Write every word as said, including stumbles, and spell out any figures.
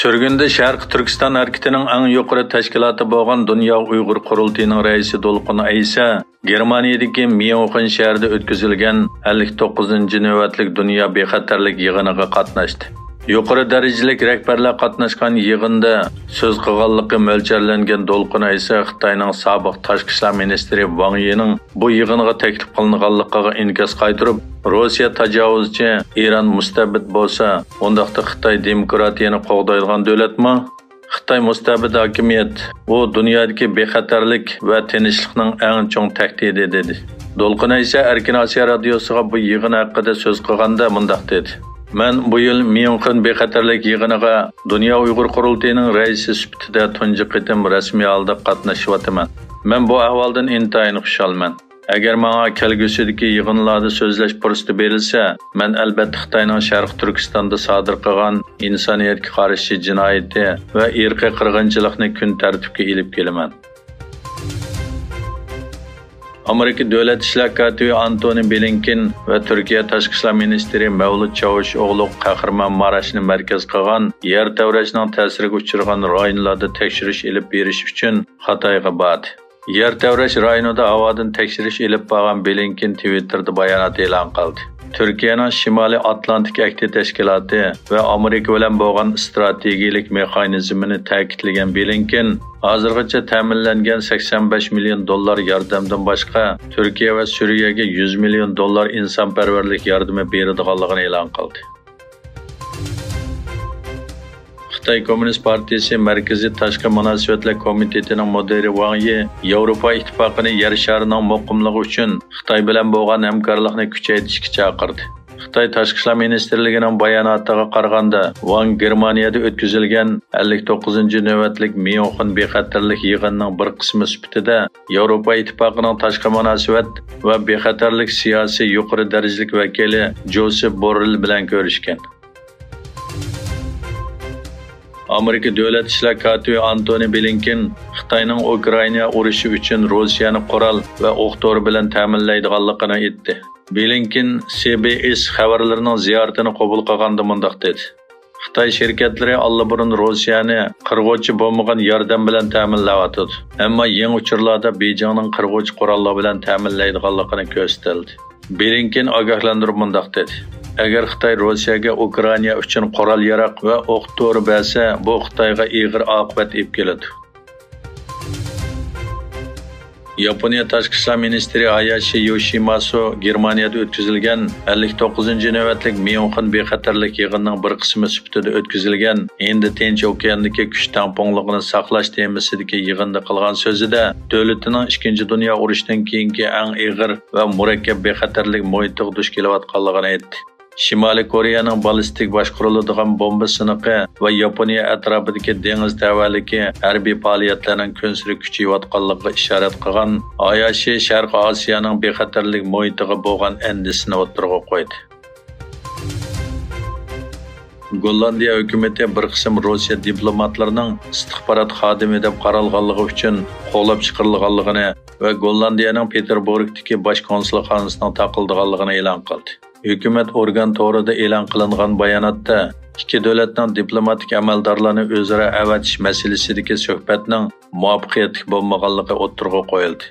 سۈرگۈندە شەرقىي تۈركىستان ھەرىكىتىنىڭ ئەڭ يۇقىرى تەشكىلاتى بولغان دۇنيا ئۇيغۇر قۇرۇلتىيىنىڭ رەئىسى دولقۇن ئەيسا گېرمانىيەدىكى ميۇنخېن شەھىرىدە ئۆتكۈزۈلگەن ئەللىك توققۇزىنچى نۆۋەتلىك دۇنيا بىخەتەرلىك يىغىنىغا قاتناشتى. يۇقىرى دەرىجىلىك رەھبەرلەر قاتناشقان يىغىندا سۆز قىلغانلىقى مۆلچەرلەنگەن دولقۇن ئەيسا خىتاينىڭ سابىق تاشقى ئىشلار مىنىستىرى ۋاڭ يىنىڭ بۇ يىغىنغا تەكلىپ قىلىنغانلىقىغا ئىنكاس قايتۇرۇپ، روسىيە تاجاۋۇزچى، ئىران مۇستەبىت بولسا، ئۇنداقتا خىتاي دېموكراتىيەنى قوغدايدىغان دۆلەتمۇ؟ خىتاي مۇستەبىت ھاكىمىيەت، ئۇ دۇنيادىكى بىخەتەرلىك ۋە تىنچلىقنىڭ ئەڭ چوڭ تەھدىتى، دېدى. دولقۇن ئەيسا ئەركىن ئاسىيا رادىيوسىغا بۇ يىغىن ھەققىدە سۆز قىلغاندا مۇنداق دېدى: مەن بۇ يىل ميۇنخېن بىخەتەرلىك يىغىنىغا دۇنيا ئۇيغۇر قۇرۇلتىيىنىڭ رەئىسى سۈپىتىدە تۇنجى قېتىم رەسمىي ھالدا قاتنىشىۋاتىمەن. مەن بۇ ئەھۋالدىن ئىنتايىن خۇشالمەن. ئەگەر ماڭا كەلگۈسىدىكى يىغىنلاردا سۆزلەش پۇرسىتى بېرىلسە، مەن ئەلبەتتە خىتاينىڭ شەرقىي تۈركىستاندا سادىر قىلغان ئىنسانىيەتكە قارشى جىنايىتى ۋە ئىرقىي قىرغىنچىلىقنى كۈن تەرتىپكە ئېلىپ كېلىمەن. ئامېرىكا دۆلەت ئىشلار كاتىپى ئانتونى بلىنكېن ۋە تۈركىيە تاشقى ئىشلار مىنىستىرى مەۋلۇت چاۋۇشئوغلۇ قەھرىمانماراشنى مەركەز قىلغان يەر تەۋرەشنىڭ تەسىرىگە ئۇچرىغان رايونلاردا تەكشۈرۈش ئېلىپ بېرىش ئۈچۈن خىتايغا باردى. يەر تەۋرەش رايونىدا ھاۋادىن تەكشۈرۈش ئېلىپ بارغان بلىنكېن تىۋىتتېردا بايانات ئېلان قىلدى. تۈركىيەنىڭ شىمالىي ئاتلانتىك ئەھدى تەشكىلاتى ۋە ئامېرىكا بىلەن بولغان ئىستراتېگىيەلىك مېخانىزمىنى تەكىتلىگەن بلىنكېن، ھازىرغىچە تەمىنلەنگەن سەكسەن بەش مىليون دوللار ياردەمدىن باشقا، تۈركىيە ۋە سۈرىيەگە يۈز مىليون دوللار ئىنسانپەرۋەرلىك ياردىمى بېرىدىغانلىقىنى ئېلان قىلدى. خىتاي كوممۇنىست پارتىيىسى مەركىزىي تاشقى مۇناسىۋەتلەر كومىتېتىنىڭ مۇدىرى ۋاڭ يى ياۋروپا ئىتتىپاقىنى يەر شارىنىڭ مۇقىملىقى ئۈچۈن خىتاي بىلەن بولغان ھەمكارلىقنى كۈچەيتىشكە چاقىردى. خىتاي تاشقى ئىشلار مىنىستىرلىكىنىڭ باياناتىغا قارىغاندا، ۋاڭ گېرمانىيەدە ئۆتكۈزۈلگەن ئەللىك توققۇزىنچى نۆۋەتلىك ميۇنخېن بىخەتەرلىك يىغىنىنىڭ بىر قىسمى سۈپىتىدە ياۋروپا ئىتتىپاقىنىڭ تاشقى مۇناسىۋەت ۋە بىخەتەرلىك سىياسىي يۇقىرى دەرىجىلىك ۋەكىلى جوسېپ بوررېل بىلەن كۆرۈشكەن. ئامېرىكا دۆلەت ئىشلار كاتىپى ئانتونى بلىنكېن خىتاينىڭ ئۇكرائىنا ئۇرۇشى ئۈچۈن روسىيەنى قورال ۋە ئوق تورى بىلەن تەمىنلەيدىغانلىقىنى ئېيتتى. بلىنكېن سى بى ئېس خەۋەرلىرىنىڭ زىيارىتىنى قوبۇل قىلغاندا مۇنداق دېدى: خىتاي شىركەتلىرى ئاللىبۇرۇن روسىيەنى قىرغۇچى بولمىغان ياردەم بىلەن تەمىنلەۋاتىدۇ، ئەمما يېڭى ئۇچۇرلاردا بېيجىڭنىڭ قىرغۇچى قوراللار بىلەن تەمىنلەيدىغانلىقىنى كۆرسىتىلدى. بلىنكېن ئاگاھلاندۇرۇپ مۇنداق دېدى: ئەگەر خىتاي روسىيەگە ئۇكرائىنا ئۈچۈن قورال-ياراغ ۋە ئوق تورى بەرسە، بۇ خىتايغا ئېغىر ئاقىۋەت ئېلىپ كېلىدۇ. ياپونىيە تاشقى ئىشلار مىنىستىرى ھاياشى يوشىماسۇ گېرمانىيەدە ئۆتكۈزۈلگەن ئەللىك توققۇزىنچى نۆۋەتلىك ميۇنخېن بىخەتەرلىك يىغىنىنىڭ بىر قىسمى سۈپىتىدە ئۆتكۈزۈلگەن ھىندى تىنچ ئوكياندىكى كۈچ تەڭپۇڭلۇقىنى ساقلاش تېمىسىدىكى يىغىندا قىلغان سۆزىدە، دۆلىتىنىڭ ئىككىنچى دۇنيا ئۇرۇشىدىن كېيىنكى ئەڭ ئېغىر ۋە مۇرەككەپ بىخەتەرلىك مۇھىتىغا دۇچ كېلىۋاتقانلىقىنى ئېيتتى. شىمالىي كورېيەنىڭ بالىستىك باشقۇرۇلىدىغان بومبا سىنىقى ۋە ياپونىيە ئەتراپىدىكى دېڭىز تەۋەلىكى ھەربىي پائالىيەتلەرنىڭ كۈنسېرى كۈچىيىۋاتقانلىقىغا ئىشارەت قىلغان ھاياشى شەرقىي ئاسىيانىڭ بىخەتەرلىك مۇھىتىغا بولغان ئەندىشىسىنى ئوتتۇرىغا قويدى. گوللاندىيە ھۆكۈمىتى بىر قىسىم روسىيە دىپلوماتلىرىنىڭ ئىستىخبارات خادىمى دەپ قارالغانلىقى ئۈچۈن قوغلاپ چىقىرىلغانلىقىنى ۋە گوللاندىيەنىڭ پېتېربۇرگتىكى باش كونسۇلخانىسىنىڭ تاقىلىدىغانلىقىنى ئېلان قىلدى. ھۆكۈمەت ئورگان تورىدا ئېلان قىلىنغان باياناتتا ئىككى دۆلەتنىڭ دىپلوماتىك ئەمەلدارلارنى ئۆزئارا ئەۋەتىش مەسىلىسىدىكى سۆھبەتنىڭ مۇۋەپپەقىيەتلىك بولمىغانلىقى ئوتتۇرىغا قويۇلدى.